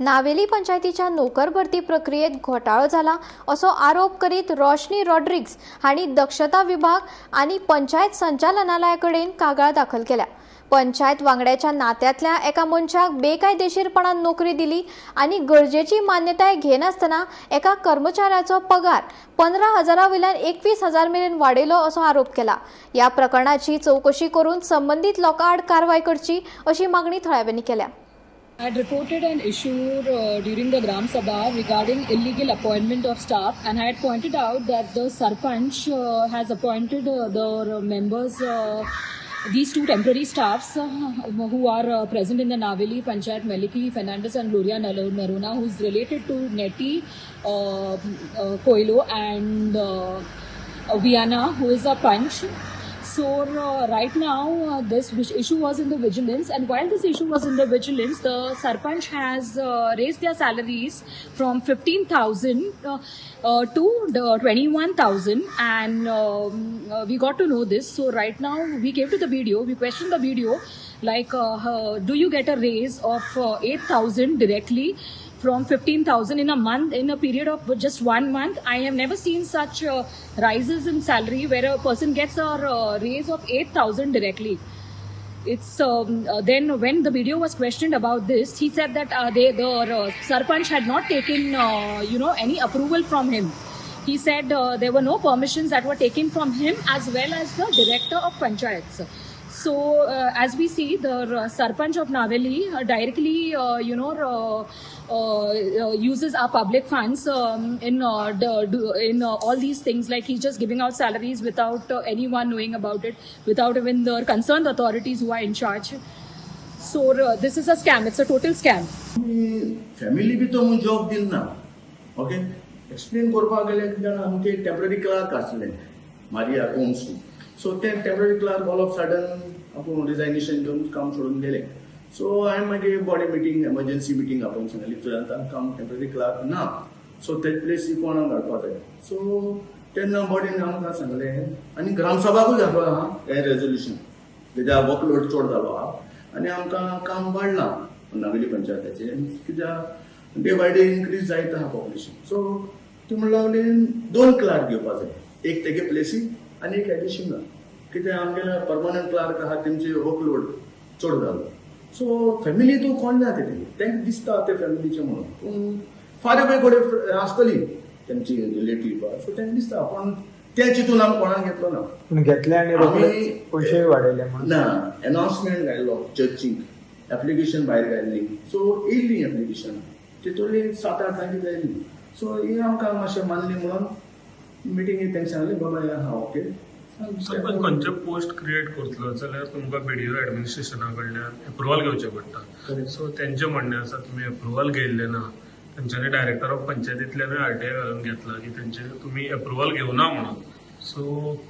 नावेली पंचायतीच्या नोकर भरती प्रक्रियेत घोटाळो जाला असो आरोप करीत रोशनी रॉड्रिग्स हांणी दक्षता विभाग आनी पंचायत संचालनालया कडेन कागाळ दाखल केल्या. पंचायत वांगड्याच्या नात्यांतल्या एका मनशाक बेकायदेशीरपणान नोकरी दिली आनी गरजेची मान्यताय घेनासतना एका कर्मचाऱ्याचो पगार 15 हजारा वयल्यान 21,000 मेरेन वाडयलो असो आरोप केला. ह्या प्रकरणाची चवकशी करून संबंदीत लोकां आड कारवाय करची अशी मागणी थळाव्यांनी केल्या. I had reported an issue during the Gram Sabha regarding illegal appointment of staff, and I had pointed out that the Sarpanch has appointed the members, these two temporary staffs who are present in the Naveli Panchayat, Meliki Fernandez and Gloria Narona, who is related to Nettie Coelho and Viana, who is a Panch. So right now, this issue was in the vigilance, and while this issue was in the vigilance, the sarpanch has raised their salaries from 15,000 to the 21,000, and we got to know this. So right now, we came to the BDO, we questioned the BDO, like, do you get a raise of 8,000 directly from 15,000 in a month, in a period of just one month? I have never seen such rises in salary where a person gets a raise of 8,000 directly. It's Then when the BDO was questioned about this, he said that the sarpanch had not taken any approval from him. He said there were no permissions that were taken from him as well as the director of panchayats. So as we see, the sarpanch of Naveli directly uses our public funds in all these things, like he's just giving out salaries without anyone knowing about it, without even the concerned authorities who are in charge. So this is a scam. It's a total scam. Family बी तो म्हूण job दिल ना. Okay, explain करपाक गेल्यार कितें जाणा, आमचे temporary clerk आसले Maria Gomes. So ते temporary clerk all of sudden आपूण रिजायनेशन घेवन काम सोडून गेले. सो हांवें मागीर बॉडी मिटींग, एमर्जन्सी मिटींग आपोवन सांगली, तुझ्या आतां काम टेम्पररी क्लार्क ना, सो ते प्लेस कोणाक घालपा जाय. सो तेन्ना बॉडीन आमकां सांगलें आनी ग्रामसभाकूय घातलो आहा हें रेजोल्युशन, कित्याक वर्कलोड चड जालो आहा आनी आमकां काम वाडलां नावेली पंचायताचें, कित्याक डे बाय डे इन्क्रीज जायत आहा पॉप्युलेशन. सो ती म्हणून लागली, दोन क्लार्क घेवपा जाय, एक तेगे प्लेसी आनी एक एडिशनल, कित्याक आमगेले परमनंट क्लार्क आहा, तेमचे वर्कलोड चड जालो. सो फॅमिली तूं कोण ना ते तांकां दिसता ते फॅमिलीचे म्हणून, पूण फार अवे कडेन आसतली तेमची रिलेटीव, सो तांकां दिसता, पूण तें चिंतून आमी कोणाक घेतलो ना. पूण घेतले आनी रोखडे पयशे वाडयले म्हणून. ना, अनाउन्समेंट घायल्लो चर्चीक, एप्लिकेशन भायर घायल्ली. सो येयल्ली एप्लिकेशन, तितूंतली सात आठ जाण कितें येयल्ली. सो ही आमकां मातशें मानली म्हणून मिटिंगेक तांकां सांगलें, बाबा हें आहा, ओके. सपोज खंयचे पोस्ट क्रिएट करतलो जाल्यार तुमकां बीडीओ एडमिनिस्ट्रेशना कडल्यान एप्रुवल घेवचें पडटा. सो तेंचें म्हणणें आसा, तुमी एप्रुवल घेयल्लें ना. तेंच्यांनी डायरेक्टर ऑफ पंचायतींतल्यानूय आरटीआय घालून घेतला की तेंचे तुमी एप्रुवल घेवना म्हणून. सो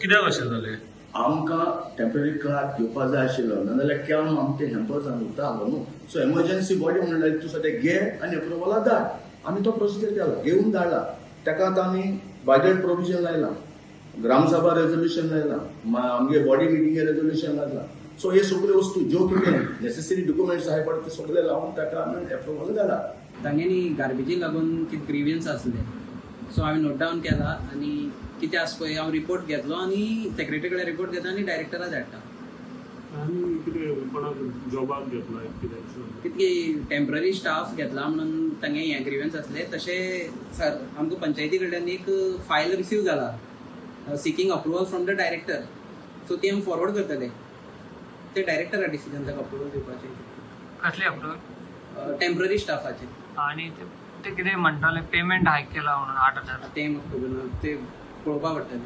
कित्याक अशें जालें? आमकां टेम्पररी क्लार्क घेवपा जाय आशिल्लो, नाजाल्यार काम आमचें हॅम्पर जावन उरता आसलो न्हू. सो एमर्जन्सी बॉडी म्हणल्यार तूं सद्या घे आनी एप्रुवला धाड. आमी तो प्रोसिजर केला, घेवन धाडला ताका. आतां आमी बजेट प्रोविजन लायलां, ग्रामसभा रेजोल्युशन लायलां, आमगे बॉडी मिटिंगे रेजोल्युशन लायलां. सो हे सगळे वस्तू ज्यो कितें नेसेसरी डॉक्युमेंट्स आहाय पळय, ते सगळे लावन ताका आमी एप्रुवल धाडला. तांगेनी गार्बेजीक लागून कितें ग्रिवियन्स आसले, सो हांवें नोट डावन केला आनी कितें आसा पळय हांव रिपोर्ट घेतलो आनी सेक्रेटरी कडेन रिपोर्ट घेता आनी डायरेक्टरा धाडटा. आनी कितें कोणाक जॉबाक घेतला कितें? कितके टेम्पररी स्टाफ घेतला म्हणून तांगे हें ग्रिवियन्स आसले. तशें सर, आमकां पंचायती कडल्यान एक फायल रिसीव जाला seeking approval from the director, so ती आमी फॉरवर्ड करतले. ते डायरेक्टरा डिसिजन ताका अप्रुवल दिवपाचें. कसली अप्रुवल? टेम्पररी स्टाफाचे. आणि ते ते कितें म्हणटाले, पेमेंट हायक केला म्हणून 8,000. तें म्हाका खबर ना, ते पळोवपा पडटलें.